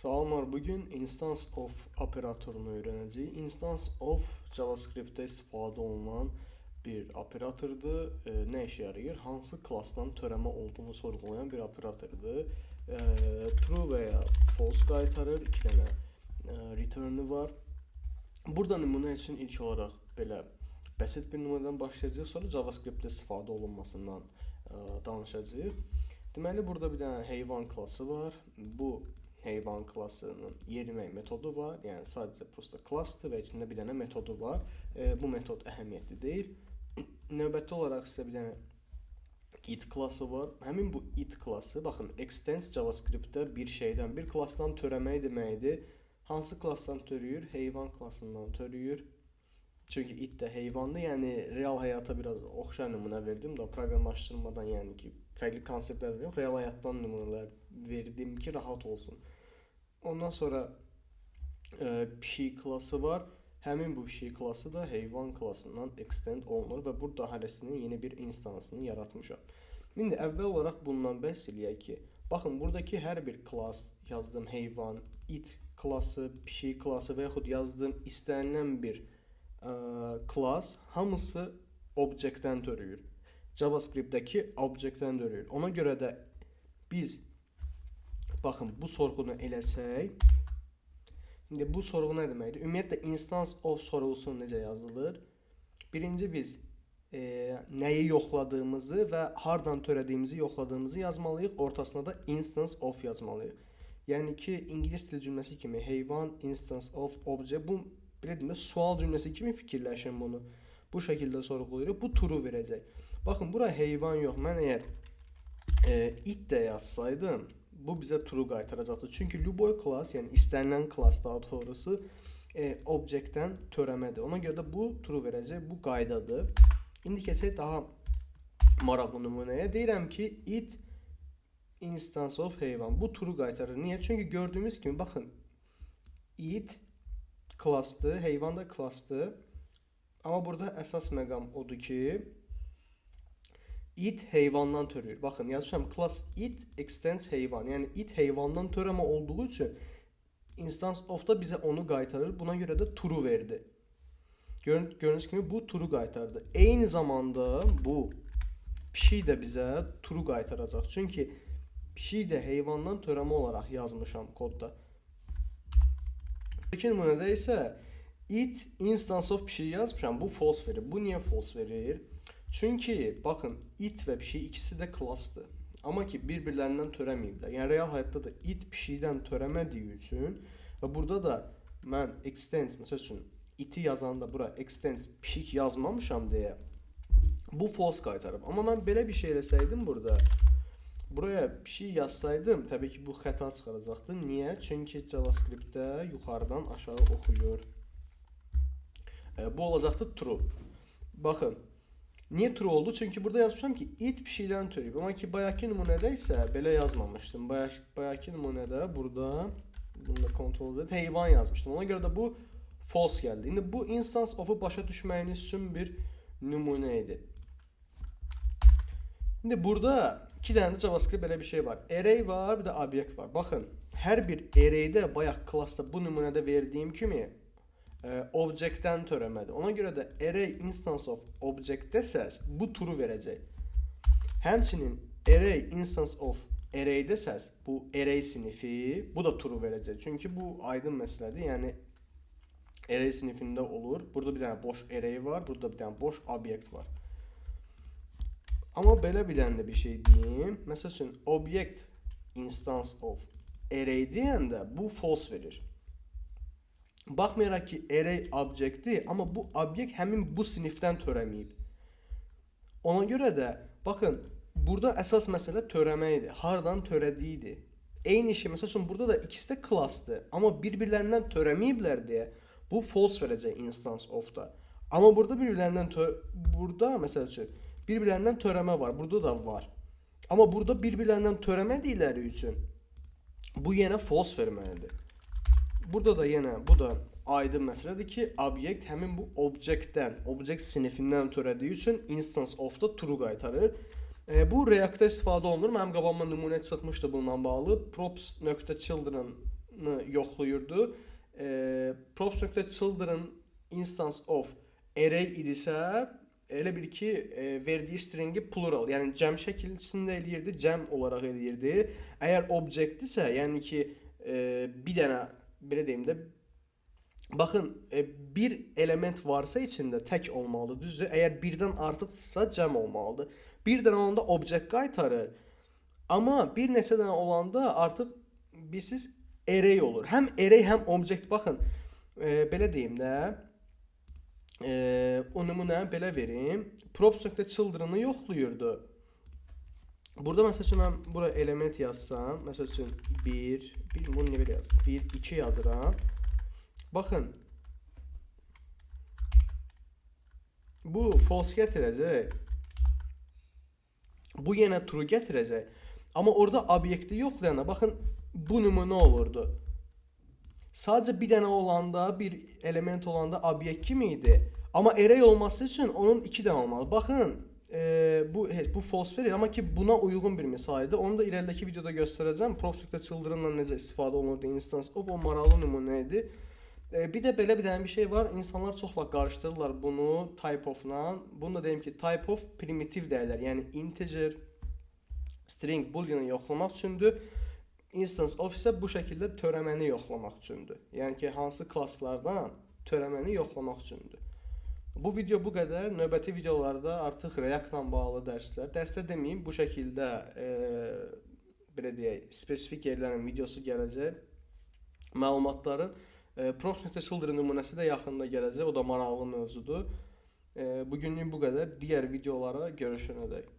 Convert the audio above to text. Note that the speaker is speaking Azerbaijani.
Salamlar. Bugün instance of operatorunu öyrənəcəyik. Instance of JavaScript-də istifadə olunan bir operatordur. Nə işə yarayır? Hansı klassdan törəmə olduğunu sorğulayan bir operatordur. True və ya false qaytarır. İki dənə return'ı var. Burada nümunə üçün ilk olaraq belə bəsit bir nümunədən başlayacağıq, sonra JavaScript-də istifadə olunmasından danışacağıq. Deməli, burada bir dənə heyvan klassı var. Bu heyvan klassının yerimək metodu var. Yəni sadəcə prosta klassdır və içində bir dənə metodu var. Bu metod əhəmiyyətli deyil. Növbəti olaraq isə bir dənə it klassı var. Həmin bu it klassı, baxın, extends JavaScript-də bir şeydən, bir klassdan törəmək deməkdir. Hansı klassdan törüyür? Heyvan klassından törüyür. Çünki it də heyvandır. Yəni real həyata biraz oxşar nümunə verdim də proqramlaşdırmadan, yəni ki, fərqli konseptlər yox, real həyatdan nümunələr verdim ki, rahat olsun. Ondan sonra pişik klassı var. Həmin bu pişik klassı da heyvan klassından extend olunur və burada hərəsinin yeni bir instansını yaratmışam. İndi əvvəl olaraq bundan bəhs eləyək ki, baxın, buradakı hər bir klass yazdığım heyvan, it klassı, pişik klassı və yaxud yazdığım istənilən bir klass hamısı objektdən törüyür. JavaScript-dəki objektdən törüyür. Ona görə də biz, baxın, bu sorğunu eləsək, indi bu sorğu nə deməkdir? Ümumiyyətlə instance of sorğusu necə yazılır? Birinci biz nəyi yoxladığımızı və hardan törədiyimizi yoxladığımızı yazmalıyıq. Ortasına da instance of yazmalıyıq. Yəni ki, ingilis dil cümləsi kimi heyvan instance of object, bu belə deyim də, sual cümləsi kimi fikirləşin bunu. Bu şəkildə sorğulayırıq. Bu true verəcək. Baxın, bura heyvan yox. Mən əgər it də yazsaydım, bu bizə true qaytaracaqdı. Çünki любой class, yəni istənilən class daha doğrusu, objektdən törəmədir. Ona görə də bu true verəcək. Bu qaydadır. İndi keçək daha maraqlı nümunəyə. Deyirəm ki, it instance of heyvan. Bu true qaytarır. Niyə? Çünki gördüyümüz kimi, baxın, it klassdır, heyvan da klassdır. Amma burada əsas məqam odur ki, it heyvandan törüyür. Baxın, yazmışam class it extends heyvan. Yəni it heyvandan törəmə olduğu üçün instance of da bizə onu qaytarır. Buna görə də true verdi. Gördüyünüz kimi bu true qaytardı. Eyni zamanda bu pişik də bizə true qaytaracaq. Çünki pişik də heyvandan törəmə olaraq yazmışam kodda. İkinci nümunədə isə it instance of pişik yazmışam. Bu false verir. Bu niyə false verir? Çünki baxın, it və pişik ikisi də klassdır. Amma ki bir-birlərindən törəməyiblər. Yəni real həyatda da it pişikdən törəmədiyi üçün və burada da mən extends, məsəl üçün, iti yazanda bura extends pişik yazmamışam deyə bu false qaytarıb. Amma mən belə bir şey eləsəydim, burada buraya pişik yazsaydım, təbii ki, bu xəta çıxaracaqdı. Niyə? Çünki JavaScript-də yuxarıdan aşağı oxuyur. Bu olacaqdı true. Baxın, niyə true oldu? Çünki burada yazmışam ki, it pişikdən törəyib. Amma ki, bayaqki nümunədə isə belə yazmamışdım. Bayaqki nümunədə burada bunu da kontrol et, heyvan yazmışdım. Ona görə də bu false gəldi. İndi bu instance of-u başa düşməyiniz üçün bir nümunə idi. İndi burada iki dənə də JavaScript belə bir şey var. Array var, bir də obyekt var. Baxın, hər bir array-də bayaq klassda bu nümunədə verdiyim kimi objektdən törəmədir. Ona görə də array instance of object desəz, bu true verəcək. Həmçinin array instance of array desəz, bu array sinifi, bu da true verəcək. Çünki bu aydın məsələdir. Yəni array sinifində olur. Burada bir dənə boş array var, burada bir dənə boş obyekt var. Amma belə bir dənə də bir şey deyim. Məsəl üçün object instance of array deyəndə bu false verir. Baxmayaraq ki, array obyekti, amma bu obyekt həmin bu sinifdən törəməyib. Ona görə də baxın, burada əsas məsələ törəmə idi. Hardan törədiyi idi. Eyni şey, məsəl üçün, burada da ikisi də klassdır, amma bir-birlərindən törəməyiblər deyə bu false verəcək instance of-da. Amma burada bir-birlərindən burada, məsəl üçün, bir-birlərindən törəmə var. Burada da var. Amma burada bir-birlərindən törəmədikləri üçün bu yenə false verməlidir. Burada da yenə bu da aydın məsələdir ki, obyekt həmin bu objektdən, object sinifindən törədiyi üçün instance of-da true qaytarır. Bu React-da istifadə olunur. Mənim qabağıma nümunə çıxmışdı bununla bağlı. Props.children yoxlayırdı. Props.children instance of array idisə, elə bil ki, verdiyi stringi plural, yəni cəm şəklində eləyirdi, cəm olaraq eləyirdi. Əgər object-dirsə, yəni ki, bir dənə, belə deyim də, baxın, bir element varsa içində tək olmalıdır, düzdür? Əgər birdən artıqdırsa cəm olmalıdır. Bir dənə olanda object qaytarır. Amma bir neçə dənə olanda artıq bilirsiniz array olur. Həm array, həm object, baxın, belə deyim də, o nümunəni belə verim. Props.children-ı yoxlayırdı. Burada məsəl üçün mən bura element yazsam, məsəl üçün 1, 1, bunu niyə belə yazdım? 1, 2 yazıram. Baxın, bu false gətirəcək. Bu yenə true gətirəcək. Amma orada obyekti yoxlayanda, baxın, bu nümunə olurdu. Sadəcə bir dənə olanda, bir element olanda obyekt kimi idi. Amma array olması üçün onun 2 dənə olmalı. Baxın, bu false verir, amma ki buna uyğun bir misal idi. Onu da irəlidəki videoda göstərəcəm. Props.children-la necə istifadə olunurdu instance of, o maraqlı nümunə idi. Bir də belə bir dənə bir şey var. İnsanlar çox vaxt qarışdırırlar bunu type of-la. Bunu da deyim ki, type of primitiv dəyərlər, yəni integer, string, boolean-ı yoxlamaq üçündür. Instance of isə bu şəkildə törəməni yoxlamaq üçündür. Yəni ki, hansı klasslardan törəməni yoxlamaq üçündür. Bu video bu qədər. Növbəti videolarda artıq React-la bağlı dərslər, dərslər deməyim, bu şəkildə, belə deyək, spesifik yerlərin videosu gələcək. Məlumatların Props.children nümunəsi də yaxında gələcək. O da maraqlı mövzudur. Bugünlük bu qədər. Digər videolara görüşənədək.